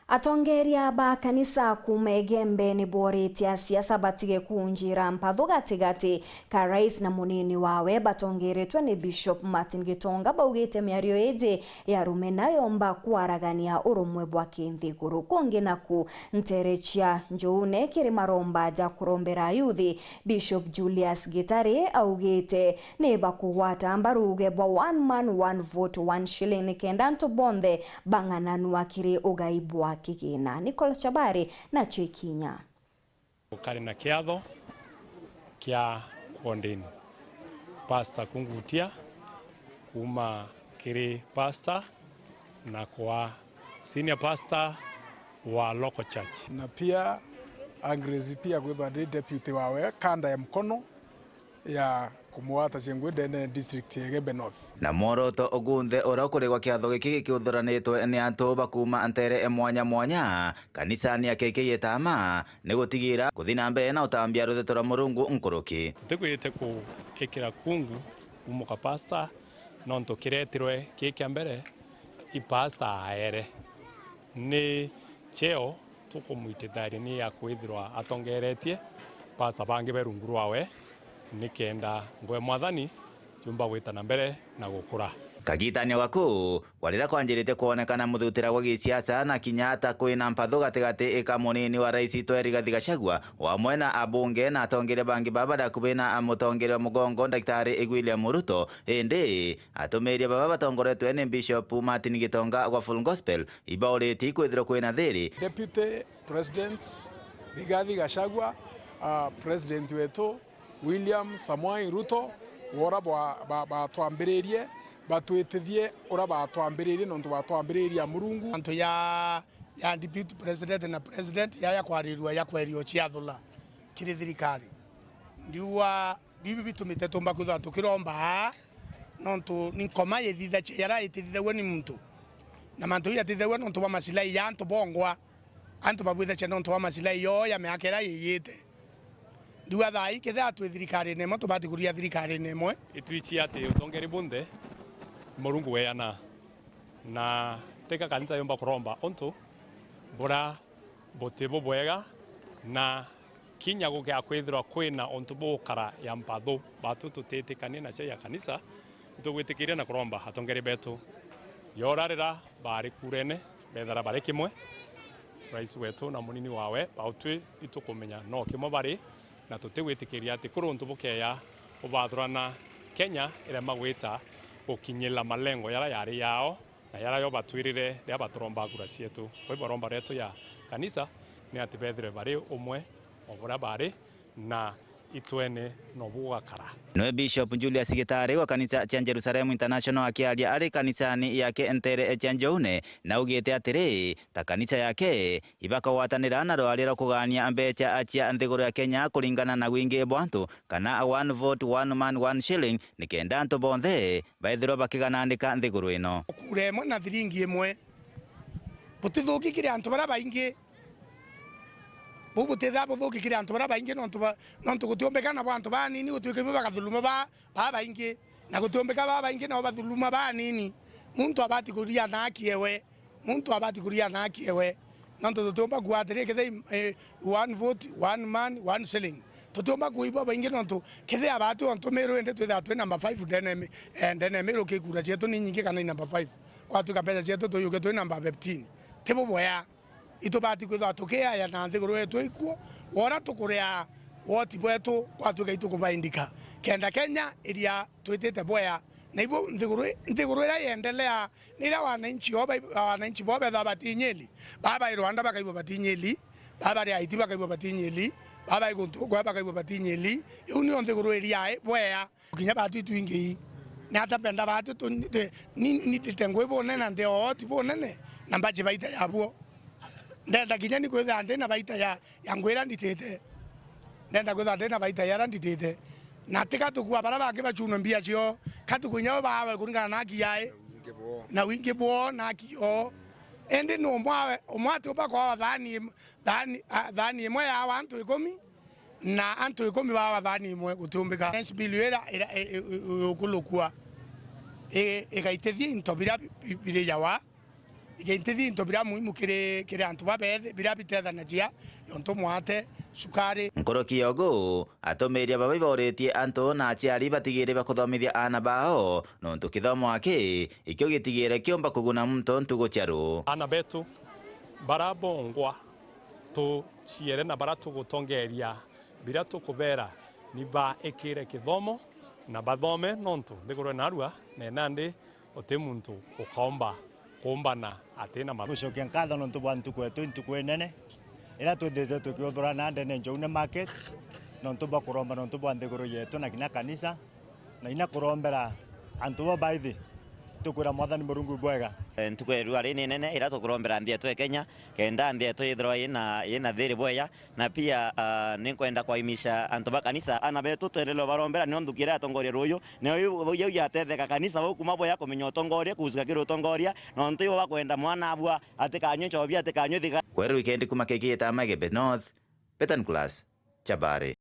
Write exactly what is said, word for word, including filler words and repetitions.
Atongeria ba kanisa kuuma Igembe ni booritie asiasa batige kuunjira mpathu gatigati ka rais na munini wawe, batongeretwe ni Bishop Martin Gitonga. Baugite miario iji ya rumena yomba kwaragania urumwe bwa kinthiguru. Kungi naku ntere cia Njuune kiri maromba ja kurombera ayuthi, Bishop Julius Gitari augite ni bakugwata mbaru uuge bwa one man, one vote, one shilling, nikenda antu bonthe bang'ananua kiri ugai bwa kigina. Nicole Chabari nacio ikinya. Ukari na kiatho kia ordain Pastor Kungutia kuuma kiri pastor na kwa senior pastor wa local church. Na pia Agnes pia kwithwa ndi deputy wawe kanda ya Mkono ya kumugwata ciengwe ndene district ya Igembe North. Na mworoto ugunthe uria ukurigwa kiatho giki gikiuthuranitwe ni antu bakuuma ntere mwanya mwanya kanisani ya K K A Tama ni gutigira kuthi na mbere na utambia rutheto rwa Murungu nkuruki. Tutikwite kuikira kungu kumuka pastor, nontu kiretirwe ki kia mbere i pastor aere. Ni cheo tukumwititharia ni ya kwithirwa atongeretie pastor bangi be rungu rwawe, nikenda ngwe Mwathani yumba gwita na mbere na gukura. Kagitania gaku, gwa riria kwanjirite kwonekana muthutira gwa gisiasa na kinya ata kwina mpathu gatigati ka munini wa rais Rigathi Gachagua, o amwe na abunge na atongeria bangi baba baria akubi na mutongeria wa mugongo Daktari William Ruto, indi atumiria baba batongoretwe ni Bishop Martin Gitonga gwa Full Gospel, ibauritie ikwithirwa kwina thiri. Deputy President Rigathi Gachagua, ah, President wetu William Samoei Ruto, wora bwa-, ba-, batwambiririe, batwitithie ura batwambiririe nontu batwambiririe a Murungu. Antu ya, ya Deputy President na President ya, ya kwarirua ya kwerio ciathula kiri thirikari. Ndiuga bibi bitumite tumba kwithirwa tukiromba aa, nontu ni nkoma yithithagia yara itithithagua ni muntu. Na mantu jau yatithithagua nontu bwa masilai ya antu bongwa. Antu babwithagia nontu bwa masilai yoo ya miaka iria yiyite. Ndiuga thaa ii kethira twi thirikarine imwe, tubati kuria thirikarine imwe. Itwici ati utongeri bunthe ni Murungu weana, na tika kanisa yumba kuromba untu buria buti bubwega, na kinya gukia kwithirwa kwina untu bugukara ya mpathu, batu tutitikanie nacio ya kanisa, nitugwitikiria na kuromba atongeri betu. Yora riria bari kurene, bethira bari kimwe, rais wetu na munini wawe, bautwi itukumenya no kimwe bari, na tutigwitikiria ati kuri untu bukeya ubathurana Kenya irema gwita gukinyira malengo yara yari yao. Na yara yo batwirire riria baturomba kura cietu. Kwa hivyo, romba rietu ya kanisa ni ati bethirwe bari umwe o buria bari, na itwene no bugakara. Nwe Bishop Julius Gitari wa kanisa cia Jerusalem International akiaria ari kanisani yake ntere cia Njoune, na augite atiri, ta kanisa yake, ibakagwatanira na rwaria rwa kugania mbeca cia nthiguru ya Kenya kuringana na wingi bwa antu, kana one vote, one man, one shilling, nikenda antu bonthe baithirwa bakiganandika nthiguru ino. Kura imwe na thiringi imwe butithuki kiri antu baria baingi. Buu butithaa buthuki kiri antu baria baingi, nontu ba-, nontu gutiumbika nabo antu banini gutuika ibo bagathuluma ba-, babaingi, na gutiumbika babaingi nabo bathuluma banini. Muntu abati kuria na haki ewe. Muntu abati kuria na haki ewe. Nontu tutiumba kuuga atiri, kethira i, eh, one vote, one man, one shilling. Tutiumba kuuga ibo baingi nontu kethira batu ontu Meru indi twithaa twi number five ndene ya Mi-, eh, ndene ya Meru ki kura cietu ni nyingi kana i number five. Kwatuika mbeca cietu tuiyuke twi number fifteen. Ti bubwea. Itubati kwithirwa tukiaya na nthiguru yetu ikuo, wora tukuria woti bwetu, kwatuika itukubaindika. Kenda Kenya iria twitite bwea. Na ibo nthiguru, nthiguru iria yendelea, ni iria wananchi o bai-, wananchi bo bethagwa batinyili. Baba i Rwanda bakaigua batinyili, baba ri Haiti bakaigua batinyili, baba i guntu gukwa bakaigua batinyili. Iu nio nthiguru iria i bwea. Kinya batu itwingi, ni ata mbenda batu tu-, ni, ni, ni ndite ngui bunene na ndi ooti bunene, na mbaji baita yabuo. Ndenda kinya ni kwithira ndi na baita ya, ya ngui iria nditite. Ndenda kwithira ndi na baita ya iria nditite. Na ti ka tukua baria bangi bacunwe mbia ciao, ka tukua inya bo baawe kuringana na haki yae, na wingi bwoo na haki yoo. Indi ni umwe awe, umwe atiumba kwawa thaani im-, thaani, a, thaani imwe yaawa antu ikumi, na antu ikumi baawa thaani imwe gutiumbika. Finance bill ira, ira, i, i, i, iukulukua, i, igaitithia into biria bi, bi, biri jawa. Iga intithi into biria muhimu kiri, kiri antu babethi, biria bitethanagia, yontu mwate, cukari. Nkuruki ya ugu, atumiria baba iboritie antu na aciari batigire bakuthomithia aana bao, nontu kithomo aki ikio gitigire kiumba kuguna muntu ntugu cia ru. Aana betu bara bongwa tuciere na bara tugutongeria, biria tukubera ni baikire kithomo na bathome, nontu nthiguru narua, na nandi uti muntu ukaumba kuumbana ati na ma- Gucokia nkatho nontu bwa ntuku yetu, ntuku inene iria twithirite tukiuthurana ndene Njoune Market, nontu bwa kuromba nontu bwa nthiguru yetu na kinya kanisa, na inya kurombera antu bo baithi. Tukwira Mwathani Murungu bwega. Eh, ntuku ya irua ri ni nene iria tukurombera nthi yetu ya Kenya, kenda nthi yetu yithirwa yina, yina thiri bweya, na pia, ah, ninkwenda kwaimisha antu ba kanisa, aana betu twendelee barombera, nio nthuki iria yatongoria ruuyu, nio iu, iu yatetheka kanisa bau kuma bweya kumenya utongoria, kuusika kiri utongoria, nontu ibo bakwenda mwana abua atikanywe nchobi, atikanywe thiga. Weru wikendi kuma K K T Amagebe North, Betan Class, Chabari.